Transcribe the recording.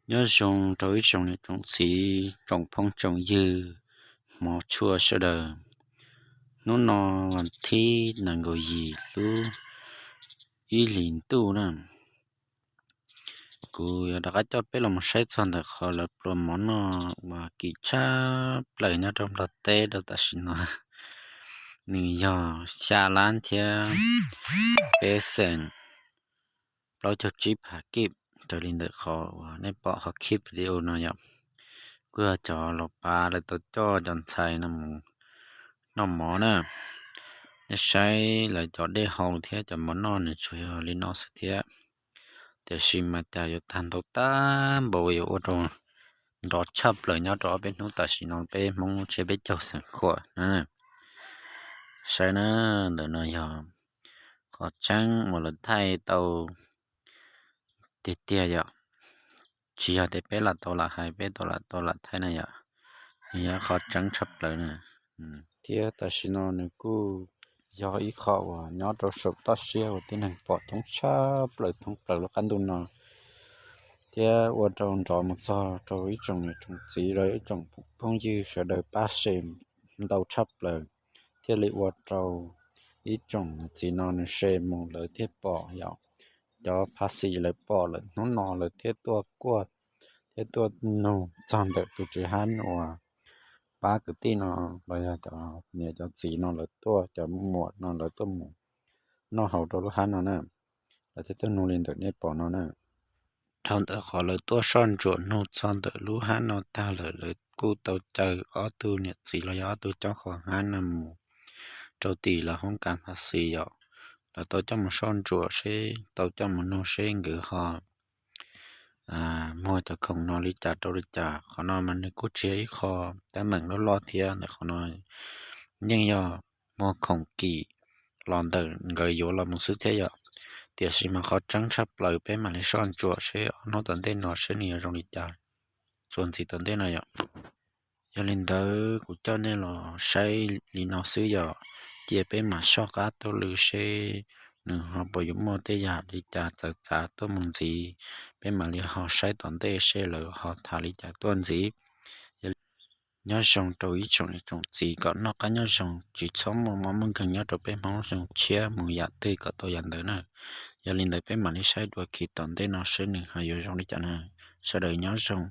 Nyob zoo rau ib tsoom niam tsoom txiv, tsoom phooj tsoom ywg, hmov tshua sawv daws. Hnub no vas thib nees nkaum yim lub ib hlis ntuj na, kuv yuav rov qab coj peb los saib txog ntawm qhov lawv pluas mov noj uas kim tshaj plaws nyob rau Nplog teb rau tam sim no. Nws yog xya lab thiab peb xees plaub caug tsib phav kib, raws li ntawm qhov uas nej pom qhov khib video no yom. Kuj yog cov los pav lawv tau coj cov ntxhais no mus noj mov na. Nej saib lawv cov dej haus thiab cov mov noj nws tsuas yog li no xwb thiab, tiam sis mas cas yuav tag ntau tag npaum yuav ua rau nrov tshaj plaws nyob rau ob peb hnub tam sim no peb Hmoob lub tsiab peb caug Xeev Khuam na. Saib na, ntawm no yog qhov tseeb uas lawv thaij tau tiag tiag yom. Tsis yog tias peb lam tau lam hais, peb tau lam tau lam thaij na yom, nws yog qhov tseeb tshaj plaws na. Thiab tam sim no nws kuj yog ib qho uas nyob rau saum toj siab uas tib neeg pom coob tshaj plaws thoob plaws lub qab ntuj no, thiab ua rau nrov mus txog rau ib tsoom niam tsoom txiv los ib tsoom phooj ywg sawv daws pab share ntau tshaj plaws, thiaj li ua rau ib tsoom niam txiv no nws share mus lawv thiaj pom yom. Cov phav xis lawv pom lawm hnub no lawv thiaj tuaj kuaj thiab tuaj nug txog ntawm tus tswv hab uas pab kwv tij no los yog cov niam cov txiv no lawv tuaj, cov muam no lawv tuaj mus noj haus rau lub hab no na. Lawv thiaj tuaj nug li ntawm nej pom no na. Dhau ntawm qhov lawv tuaj soj ntsuam nug txog ntawm lub hab no tag lawm, lawv kuj tau caw ob tug niam txiv los yog ob tug cob qhov hab no mus rau tim lawv hoob kas phav xis yom. Lawv tau coj mus soj ntsuam seb, tau coj mus nug seb nkawd ho muag cov khoom no li cas rau li cas. Qhov no mas nws kuj tsis yog ib qho teeb meem loj loj thiab, ntawm qhov no yeej yog muag khoom kim los ntawm nkawd yuav los mus xwb thiab yom. Tiam sis mas qhov tseeb tshaj plaws peb mam li soj ntsuam seb ob hnub tom ntej no seb nws yuav zoo li cas txuas ntxiv tom ntej no yom. Yog li ntawd kuv coj nej los saib li no xwb yom, cia peb mam soj qab taug lw seb nws ho puas yuav muaj tej yam li cas txawv txav tuaj mus ntxiv, peb mam li ho saib tom ntej seb lawv ho tham li cas tuaj ntxiv. Nyob zoo rau ib tsoom niam tsoom txiv kom noj qab nyob zoo, tsis txhob muaj mob muaj nkeeg nyob rau peb Hmoob xyoo tshiab mus yam twg kom tau yam ntawd na. Yog li ntawd peb mam li saib dua khi tom ntej no seb nws ho yuav zoo li cas na. Sawv daws nyob zoo.